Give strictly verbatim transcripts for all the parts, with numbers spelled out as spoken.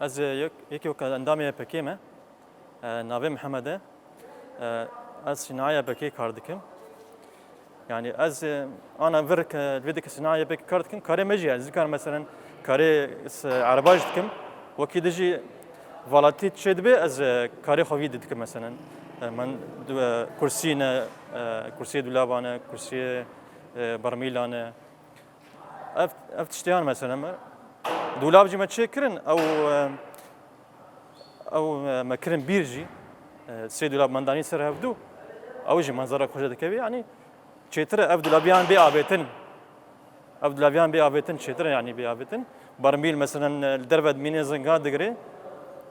Ez, e, yek, yekî wek endamê Y P G me. E, navê Mihemed e. E, ez sînaya Y P G kar dikim. Yani ez, e, ana vir ke, li vê dike sînaya Y P G kar dikim, karê me jî ye. Ez dikarim, meselen, karê s-, ereba jî dikim. Wekî di jî valatî çê dibe, ez, e, karê xwe vî dikim, meselen. E, min du-, e, kursî ne, e, kursiyê dûlaba ne, kursiyê, e, bermîla ne. Ev, ev tiştiyan, meselen, me dûlab jî me çêkirin, ew, e, ew, e, me kirin bîr jî, e, sê dûlab me danî ser hevdû, ew jî menzera xwe jê dikevî, yanî çêtir e ev dûlabiyan bê avêtin. Ev dûlabiyan bê avêtin çêtir e, yanî bê avêtin. Bermîl, meselen, e, li derve dimîne zinga digirê,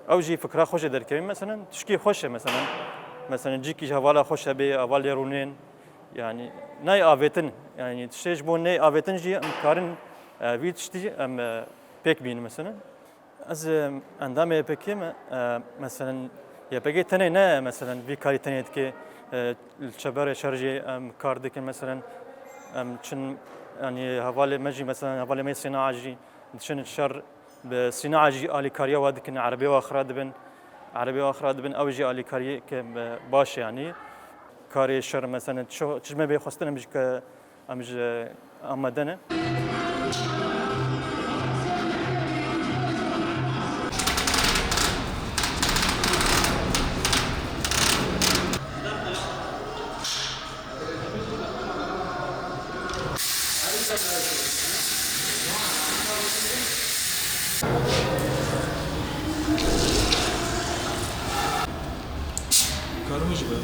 ew jî fikra xwe jê derkevî, meselen, tişkî xweş e, meselen. Meselen, cîkî ji hevala xweş e bê, hevalê rûnên, yanî nayê avêtin, yanî tiştê ji bo neyê avêtin jî em karin, e, vî tiştî em, e, pêk bînin, meselen. Ez, e, endamê Y P G me, e, meselen, Y P G tenê ne, meselen, vî karî tenê dike, e, li çeberê şer jî em kar dikin, meselen, em çin, yanî hevalê me jî, meselen, hevalê me sînaa jî diçin şer, bi sînaa jî alîkariya we dikin, erebê we xira dibin, erebê we xira dibin, ew jî alîkariyeke, e, baş e, yanî karê şer, meselen, çi, çi ji me bê xwestin, em jî ke Em ji amade ne. Karımı jî be.